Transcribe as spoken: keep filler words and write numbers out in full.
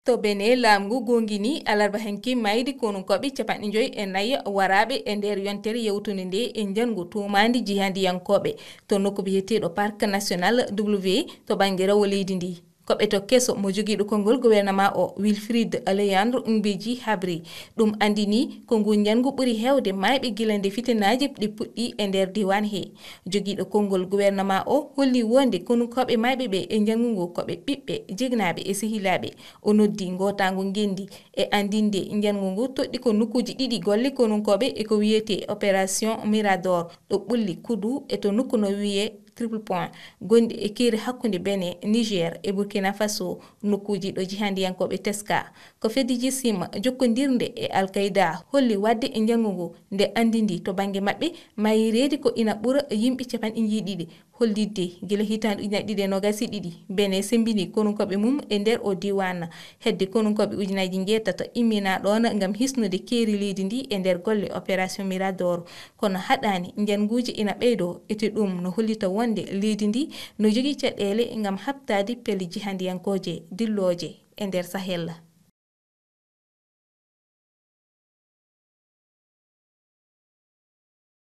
To Benin, laamu ngu goongini alarba hanki maydi konunkooɓe capanɗe njoy e nayi waraaɓe e nder yontere yawtunde nde e njanngu tuumaandi jihaadiyankooɓe to nokku biyeteeɗo Parc National W to bannge rewo leydi ndi. Koɓeto keso mo jogiiɗo konngol gouvernement o, Wilfrid Leandro Ngbeji, habri. Ɗum anndini ko ngu njanngu ɓuri heewde maayɓe gila nde fitinaaji ɗi puɗɗi e nder diiwaan he. Jogiiɗo konngol gouvernement o holli wonde konunkooɓe maayɓe ɓe e njanngu ngu ko ɓe ɓiɓɓe, jiknaaɓe e sehilaaɓe. O noddi ngootaangu ngenndi e anndinde njanngu ngu toɗɗi ko nokkuuji ɗiɗi golle konunkooɓe e ko wiyetee Opération Mirador, ɗo Ɓulli Kudu e to nokku no wiyee Triple Point, gonɗi e keeri hakkunde Benin, Niger e Burkina Faso, nokkuuji ɗo jihaadiyankooɓe teskaa. Ko fedde G S I M jokkondirnde e Al Qaeda holli waɗde e njanngu ngu nde anndindi to bannge maɓɓe mayireede ko ina ɓura yimɓe capanɗe njeeɗiɗi hollitde gila hitaande ujunaaji ɗiɗi e noogaas e ɗiɗi, Benin semmbini konunkooɓe mum e nder o diiwaan. Hedde konunkooɓe ujunaaji njeetato immina ɗoon ngam hisnude keeri leydi ndi e nder golle Opération Mirador. Kono haɗaani, njannguuji ina ɓeydoo, ete ɗum no hollita wonde leydi ndi no jogii caɗeele ngam haɓtaade pelle jihaadiyankooje dillooje e nder Sahel.